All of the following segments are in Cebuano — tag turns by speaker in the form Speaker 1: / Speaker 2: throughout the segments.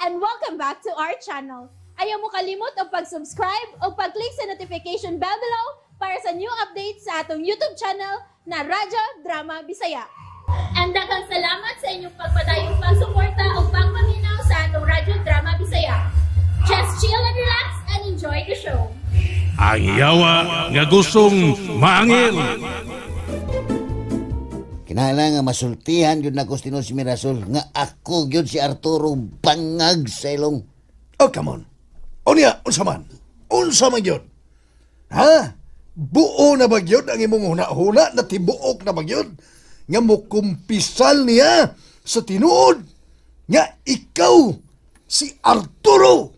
Speaker 1: And welcome back to our channel. Ayaw mo kalimot og pag-subscribe o pag-click sa notification bell below para sa new updates sa atong YouTube channel na Radyo Drama Bisaya. And daghang salamat sa inyong pagpadayong pagsuporta o pagpaminaw sa atong Radyo Drama Bisaya. Just chill and relax and enjoy the show.
Speaker 2: Ang yawa nga gustong maangil.
Speaker 3: Kinahanglan nga masultihan gyud nako tinuod si Mirasol nga ako gyud si Arturo Bangag sa ilong.
Speaker 4: Oh, come on. Unya, unsa man? Unsa man gyud? Ha? Buo na ba gyud ang imong huna-huna na tibuok na ba gyud? Nga mukumpisal niya sa tinuod nga ikaw si Arturo.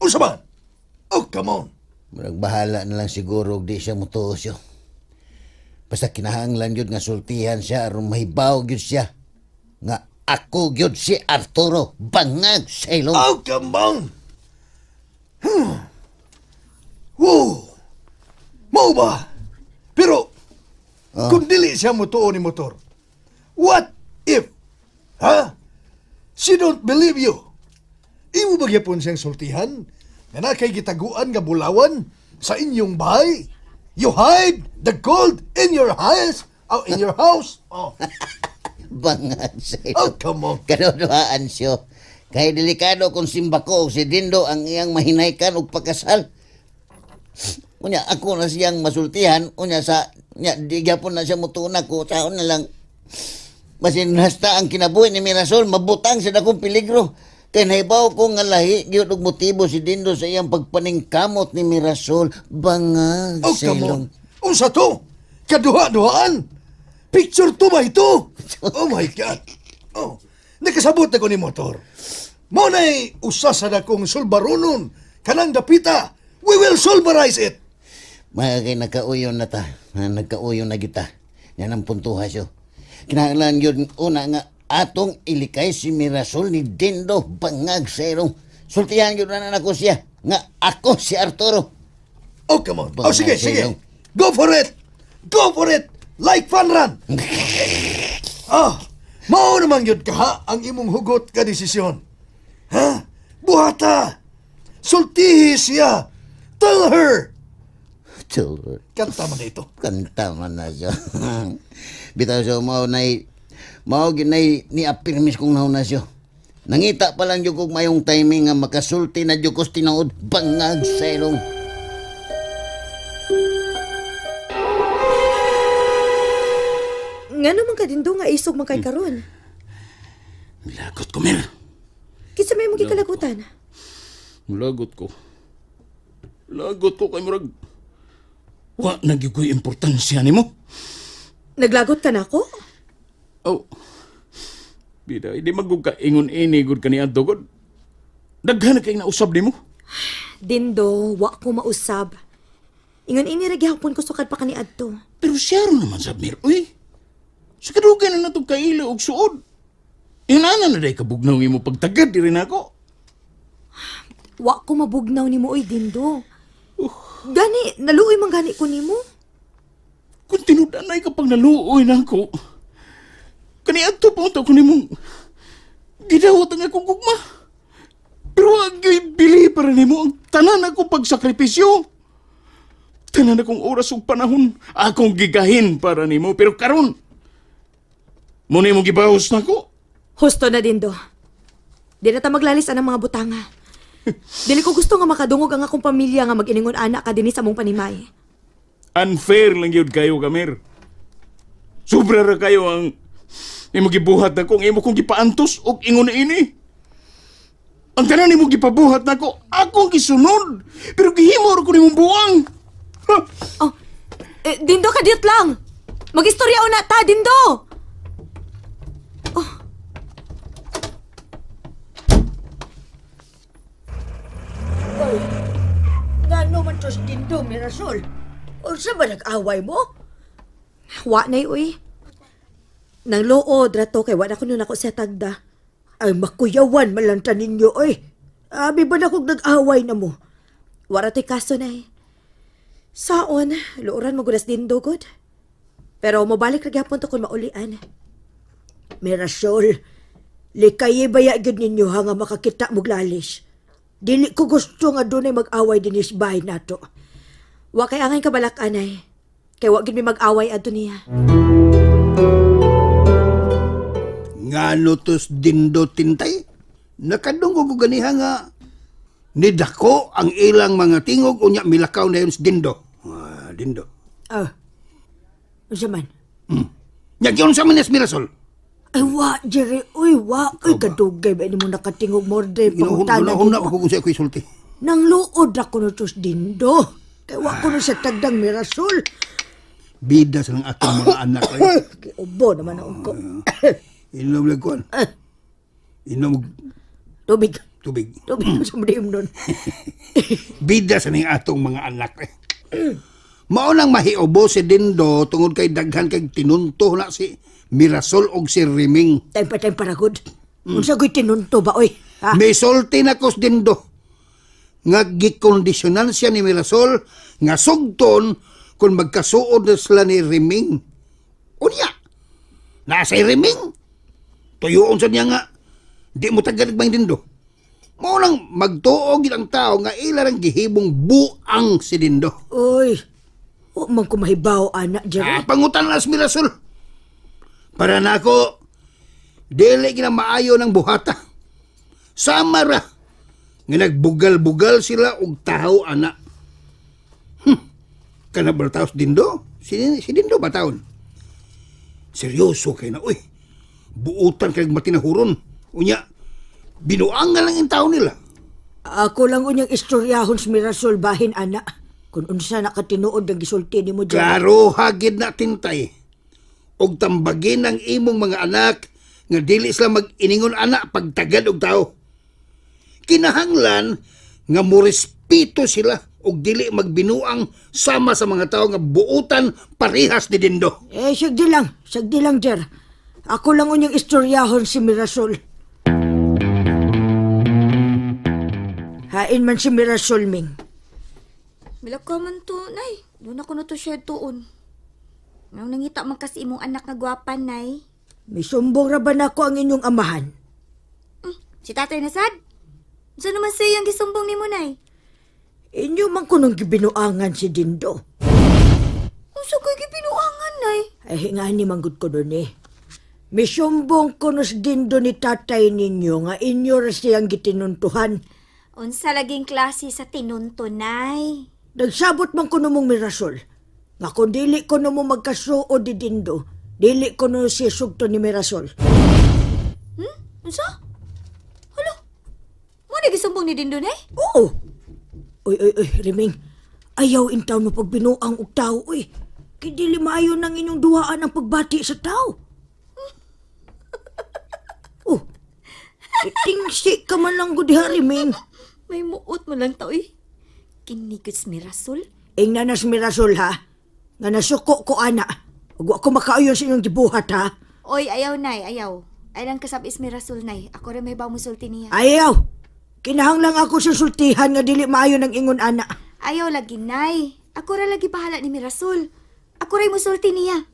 Speaker 4: Unsa man? Oh, come on.
Speaker 3: Murag bahala na lang siguro og di siya mutuo siya. Basta kinahanglan gyud nga sultihan siya aron mahibaw gyud siya nga ako gyud si Arturo Bangag sa ilong.
Speaker 4: Oh, come on. Woo! Mao ba? Pero, kung dili siya mutuo ni motor, what if, ha? She don't believe you. Imo ba gyapon siyang sultihan? Nga na kay gitaguan nga bulawan sa inyong bahay? You hide the gold in your house? Oh, in your house? Oh,
Speaker 3: Bangag sa ilong.
Speaker 4: oh, come on.
Speaker 3: Kaduduhaan siya. Kay delikado kung simbako og si Dindo ang iyang mahinaykan og pakasal. Unya ako na siyang masultihan, unya sa unya di gyapon na siya mutuo nako, saon na lang. Basin hasta ang kinabuhi ni Mirasol mabutang sa dakong peligro. Kay nahibaw ko nga lahi gyud og motibo si Dindo sa iyang pagpaningkamot ni Mirasol. Bangag
Speaker 4: Oh,
Speaker 3: sa
Speaker 4: come on.
Speaker 3: ilong.
Speaker 4: Unsa to? Kaduha-duhaan? Picture to ba ito? Oh my God. Oh, nakasabot na ko ni motor. Mao na'y usa sa dakong sulbaronon kanang dapita. We will sulbarize it.
Speaker 3: Mga kay nagkauyon na ta. Nagkauyon na kita. Yan ang puntuha siyo. Kinahanglan yun una nga atong ilikay si Mirasol ni Dindo Bangag sa ilong. Sultihan yun na nako siya nga ako si Arturo.
Speaker 4: Oh, come on. Oh, sige,
Speaker 3: Bangag sa
Speaker 4: sige.
Speaker 3: ilong.
Speaker 4: Go for it. Go for it. Like fun run. Ah, mao naman yun kaha ang imong hugot ka desisyon. Ha? Buhata. Sultihi siya. Tell her.
Speaker 3: Tell her.
Speaker 4: Kanta man ito.
Speaker 3: Kanta man na siya. Bitaw siya mao nay mao ginay ni apirmis kong nauna siya. Nangita pa lang jud kog mayong timing nga makasulti na jud ko sa tinuod bangag sa ilong.
Speaker 5: Nga naman ka Dindo nga isog man kay karon.
Speaker 2: Lagot ko, Mir.
Speaker 5: Kinsa may imong gikalagutan?
Speaker 2: Lagot ko. Lagot ko kay murag. Wa na gyud ko'y importansya nimo.
Speaker 5: Naglagot ka nako?
Speaker 2: Oh. Bida, hindi magug ka ingon ini gud kaniadto gud. Daghan na kay nausab nimo.
Speaker 5: Dindo, wa ko mausab. Ingon ini ra gihapon ko sukad pa kaniadto.
Speaker 2: Pero siya ron naman sa Mir, uy. Sa kadugay na natong kaila og suod. Inana na day kabugnaw imo pagtagad diri nako.
Speaker 5: Wa ko mabugnaw nimo oy Dindo. Gani, naluoy man gani ko nimo.
Speaker 2: Kung tinud-anay ka pag naluoy nako. Kaniadto pa unta ko nimong gidawat ang akong gugma. Pero ang bili para nimo ang tanan akong pagsakripisyo. Tanan akong oras ug panahon akong gigahin para nimo pero karon mo nimo gibahos nako.
Speaker 5: Husto na Dindo. Di na ta maglalis anang mga butanga. Dili ko gusto nga makadungog ang akong pamilya nga mag-iningon anak ka dinhi sa among panimay.
Speaker 2: Unfair lang gyud kayo kamer. Sobra ra kayo ang imo gibuhat nako, ang imo kong gipaantos og ingon ini. Ang tanan nimo gipabuhat nako, akong gisunod. Pero gihimo ra ko nimong buang. Ha!
Speaker 5: Oh, eh, Dindo, kadiyot lang. Mag-istorya una ta, Dindo.
Speaker 6: Oy, ngano man to si Dindo, Mirasol? Unsa ba nag-away mo?
Speaker 5: Wa nay uy. Nang luod ra to kay wa na kuno nako siya tagda.
Speaker 6: Ay, makuyawan man lang ta ninyo, oy. Abi ba na kog nag-away na mo?
Speaker 5: Wa ra to'y kaso nay. Saon, luoran mo gudas Dindo gud. Pero mobalik ra gyapon to kun maulian.
Speaker 6: Mirasol, Likaye baya gyud ninyo ha nga makakita muglalis. Dili ko gusto nga dunay mag-away dinis bahay nato.
Speaker 5: Wa kay angay kabalak anay. Kay wa gyud mi mag-away adto niya.
Speaker 4: Ngano tos Dindo Tintay? Nakadungog ko ganiha nga nidako ang ilang mga tingog unya milakaw na yun si Dindo. Ah, Dindo.
Speaker 6: Ah. Unsa man?
Speaker 4: Nya giunsa man ni Mirasol?
Speaker 6: Ay wa, Jerry. Uy, wa. Uy, kadugay ba ni mo nakatingog morde pangutana
Speaker 4: Ginauna
Speaker 6: nimo.
Speaker 4: pa ko kung sa ako isulti.
Speaker 6: Nang luod ako no tos Dindo. Kay wa ko no sa tagdang Mirasol.
Speaker 4: Bida sa lang atong mga anak. Ay.
Speaker 6: Giubo naman ang ko.
Speaker 4: Inom lang kuan. Inom
Speaker 6: Tubig.
Speaker 4: tubig.
Speaker 6: Tubig ko sa madiim nun.
Speaker 4: Bida sa ning atong mga anak. Eh. Mao nang mahiubo si Dindo tungod kay daghan kay tinunto na si Mirasol og si Riming.
Speaker 6: Time pa time paragod. Unsa ko'y tinunto ba, oy? Ha?
Speaker 4: Misulti na ko si Dindo nga gikondisyonan siya ni Mirasol nga sugton kung magkasuod na sila ni Riming. Unya, nasa Riming. Tuyuon sa niya nga, di mo tagalig bang Dindo. Mao nang magtuo gid ang tao nga ila rang gihibong buang si Dindo.
Speaker 6: Oy, wa man ko mahibaw, anak, Jerry.
Speaker 4: Ah, pangutan na si Mirasol. Para nako, dili gina maayo ng buhata. Sama ra nga nagbugal-bugal sila og tawo ana. Kana ba taos Dindo? Si Dindo ba taon? Seryoso kay na, uy. Buutan kay matinahuron. Unya, binuangan lang yung tao nila.
Speaker 6: Ako lang unyang istoryahon sa Mirasol bahin, anak. Kung unsa nakatinuod ang gisulti nimo, Jerry.
Speaker 4: Klaro hagid na Tintay. Og tambagin ang imong mga anak nga dili sila mag-iningon anak pagtagad og tao. Kinahanglan nga morespeto sila og dili magbinuang sama sa mga tao nga buutan parehas ni Dindo.
Speaker 6: Eh, sagdi lang. Sagdi lang, Jer. Ako lang unyang istoryahon si Mirasol. Hain man si Mirasol, Ming.
Speaker 7: Milakaw man to, nay. Doon ako na to siya tuon. Nang nangita man kasi imong anak nga gwapa, nay.
Speaker 6: Misumbong ra ba nako ang inyong amahan?
Speaker 7: Si tatay na sad? Saan naman siya ang gisumbong ni mo, nay?
Speaker 6: Inyo man kunong gibinuangan si Dindo.
Speaker 7: Unsa ko'y gibinuangan, nay?
Speaker 6: Ay, hingani manggod ko doon eh. Misumbong ko no si Dindo ni tatay ninyo nga inyo ra siyang gitinuntuhan.
Speaker 7: Unsa laging klase sa tinunto, nay?
Speaker 6: Nagsabot man ko mong Mirasol. Nga kung dili ko no mo magkasuod di Dindo, dili ko no siya sugto ni Mirasol.
Speaker 7: Unsa? Hala? Mo na gisumbong ni Dindo, nay?
Speaker 6: Oo. Oy, oy, oy, Riming. Ayaw intaw mo pagbinuang og tao, oy. Kay dili maayo nang inyong duhaan ang pagbati sa tao. Oh. Tingsi ka man lang gud diha, Riming.
Speaker 7: May muot mo lang ta, uy. Kinigod si Mirasol.
Speaker 6: Ingna na si Mirasol, ha? Nga nasuko ko, ana. Ug wa ko makaayon sa inyong gibuhat, ha?
Speaker 7: Oy, ayaw, nay, ayaw. Ay lang kasab is Mirasol, nay. Ako rin may musulti niya.
Speaker 6: Ayaw! Kinahanglan ako sa sultihan nga dili maayo ng ingon, ana.
Speaker 7: Ayaw lagi, nay. Ako ra lagi bahala ni Mirasol. Ako rin musulti niya.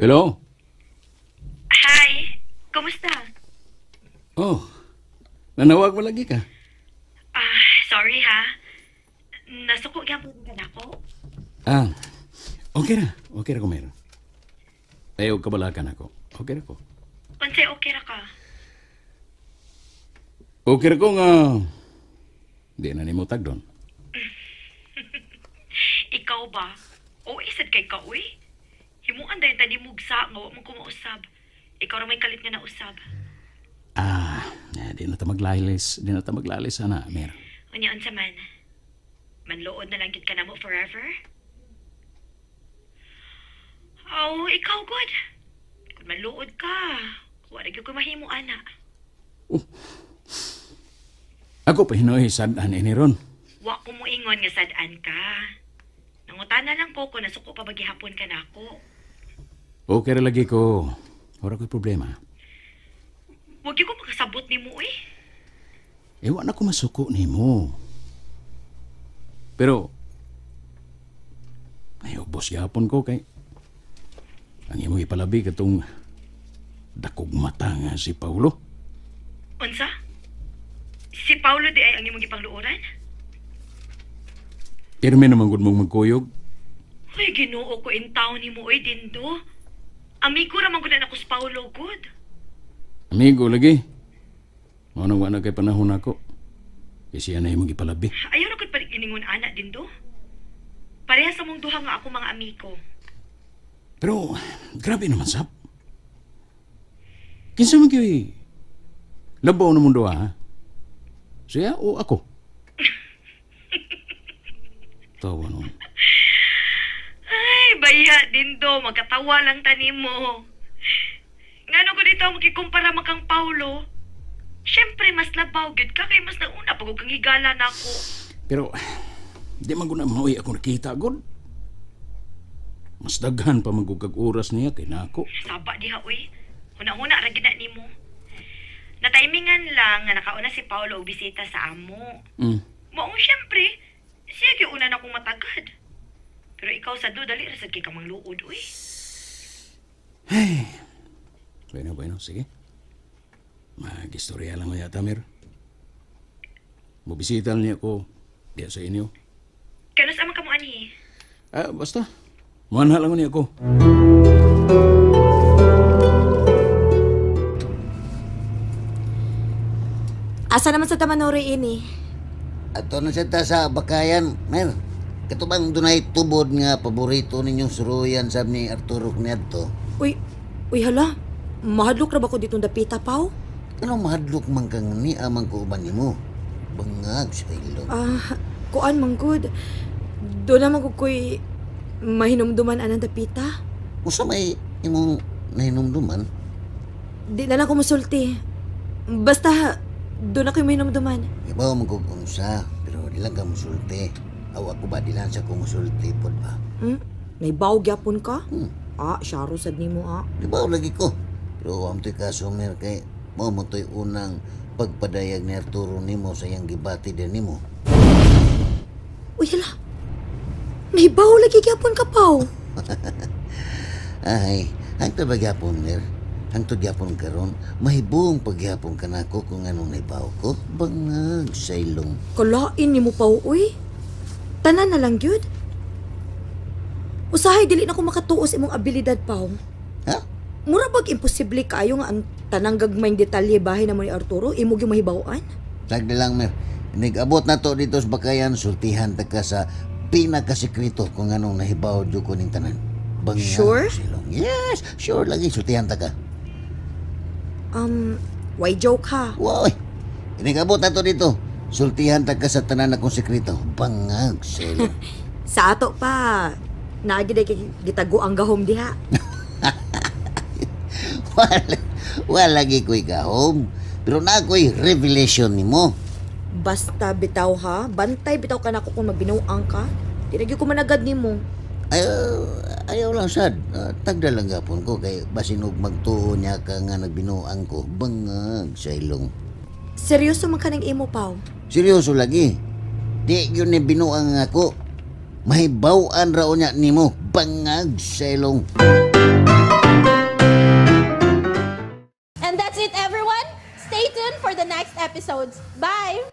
Speaker 2: Hello?
Speaker 8: Hi! Kumusta?
Speaker 2: Oh, nanawag mo lagi ka.
Speaker 8: Ah, sorry ha. Nasuko gyapon ka nako.
Speaker 2: Ah, okay ra. Okay ra ko meron. Ayaw kabalakan ako. Okay ra ko.
Speaker 8: Unsay okay ra ka?
Speaker 2: Okay ra ko nga... Di na nimo tagdon.
Speaker 8: Ikaw ba? O isad kay ka uy. Himuan dayon tani mugsa nga wa man ko mausab. Ikaw ra may kalit nga nausab.
Speaker 2: Ah, di na ta maglalis. Di na ta maglalis, ana, Mer.
Speaker 8: Unya unsa man? Manluod na lang gyud ka namo forever? Oh, ikaw good. Kung manluod ka, wa ra gyud ko mahimo ana.
Speaker 2: Ako pa hinoy sad-an ini ron.
Speaker 8: Wa ko moingon nga sad-an ka. Nangutana lang ko kung nasuko pa ba gihapon ka nako.
Speaker 2: Okay ra lagi ko. Wala ko'y problema.
Speaker 8: Wag gyud ko makasabot nimo eh.
Speaker 2: Eh, wa na ko masuko nimo. Pero, Gihapos gihapon ko kay ang imong ipalabi katong dakog mata nga si Paulo.
Speaker 8: Unsa? Si Paulo di ay ang imong gipangluoran?
Speaker 2: Pirmi naman gud mong magkuyog.
Speaker 8: Hoy, Ginoo ko in town nimo oy Dindo. Amigo ra man gud na ako si Paulo gud.
Speaker 2: Amigo lagi. Mao nang wa na kay panahon nako. Kay siya na imong gipalabi.
Speaker 8: Ayaw ra gud panig iningon ana Dindo. Pareha sa mong duha nga ako mga amigo.
Speaker 2: Pero grabe naman sab. Kinsa man kay labaw na mong duha, ha? Siya o ako? Tawa noon.
Speaker 8: Ay, baya Dindo, magkatawa lang tani mo. Ngano ko dito makikumpara man kang Paulo? Siyempre, mas labaw gyud ka kay mas nauna pag kang higala nako.
Speaker 2: Pero di man gud na maoy ako nakita gud. Mas daghan pa man gud kag oras niya kay nako.
Speaker 8: Saba diha uy. Huna-huna ra gid na nimo. Nataimingan lang nga nakauna si Paulo og bisita sa amo. Maong siyempre, siya gyud una na akong matagad. Pero ikaw sa do dali ra sad kay ka mangluod uy.
Speaker 2: Bueno, bueno, sige. Mag-istorya lang ko yata, Mir. Mubisita niya ko diya sa inyo.
Speaker 8: Kanus man ka mo anhi?
Speaker 2: Ah, basta. Muanha lang niya ko.
Speaker 5: Asa naman sa Tamanuri ini?
Speaker 3: Ato na siya ta sa Bakayan, Mer. Katubang dunay tubod nga paborito ninyong suruyan sab ni Arturo kaniadto.
Speaker 5: Uy, uy hala. Mahadlok ra ba ko ditong dapita, Pau?
Speaker 3: Anong mahadlok man kang ni amang ko uban nimo? Bangag sa ilong.
Speaker 5: Ah, kuan man gud. Doon naman ko ko'y mahinumduman anang dapita.
Speaker 3: Usa may imong nahinumduman?
Speaker 5: Di na lang ko musulti. Basta, doon ako'y mahinumduman.
Speaker 3: Ibaw man kog unsa, pero di lang ka musulti. Aw ako ba di lang sa ko musulti pod ba?
Speaker 5: Hmm? Naibaw gyapon ka? Ah, syaro sad nimo ah.
Speaker 3: Ibaw lagi ko. Pero wa to'y kaso Mer kay mao mo to'y unang pagpadayag ni Arturo nimo sa iyang gibati din nimo.
Speaker 5: Uy, hala. Naibaw lagi gyapon ka, Pau.
Speaker 3: Ay, hangtod ba gyapon Mer? Hangtod gyapon karon, mahibong pagyapon ka nako kung anong naibaw ko. Bangag sa ilong.
Speaker 5: Kalain nimo, Pau, uy. Tanan na lang gyud. Usahay dili na ko makatuos imong abilidad, Pau.
Speaker 3: Ha?
Speaker 5: Mura bag imposible kaayo nga ang tanang gagmayng detalye bahay namo ni Arturo imo gyud mahibaw-an?
Speaker 3: Tagda lang, Mer. Nag-abot na to dito sa Bakayan, sultihan ta ka sa pinakasekreto kung anong nahibaw jud ko ning tanan. Bangag
Speaker 5: Sure?
Speaker 3: sa ilong. Yes, sure lagi sultihan ta ka.
Speaker 5: Why joke ha?
Speaker 3: Woy, nag-abot na to dito. Sultihan ta ka sa tanan akong sekreto. Bangag sa ilong.
Speaker 5: Sa ato pa, naagi day kay gitago ang gahom diha.
Speaker 3: Wala lagi ko'y gahom. Pero na ako'y revelation nimo.
Speaker 5: Basta bitaw ha, bantay bitaw ka nako kung magbinuang ka. Di na gyud ko managad nimo.
Speaker 3: Ayaw lang sad. Tagda lang gapon ko kay basin og magtuo niya ka nga nagbinuang ko. Bangag sa ilong.
Speaker 5: Seryoso man ka ning imo, Pau?
Speaker 3: Seryoso lagi. Di yun ni binuang ako. Mahibaw-an ra unya nimo. Bangag sa ilong.
Speaker 1: And that's it, everyone. Stay tuned for the next episodes. Bye!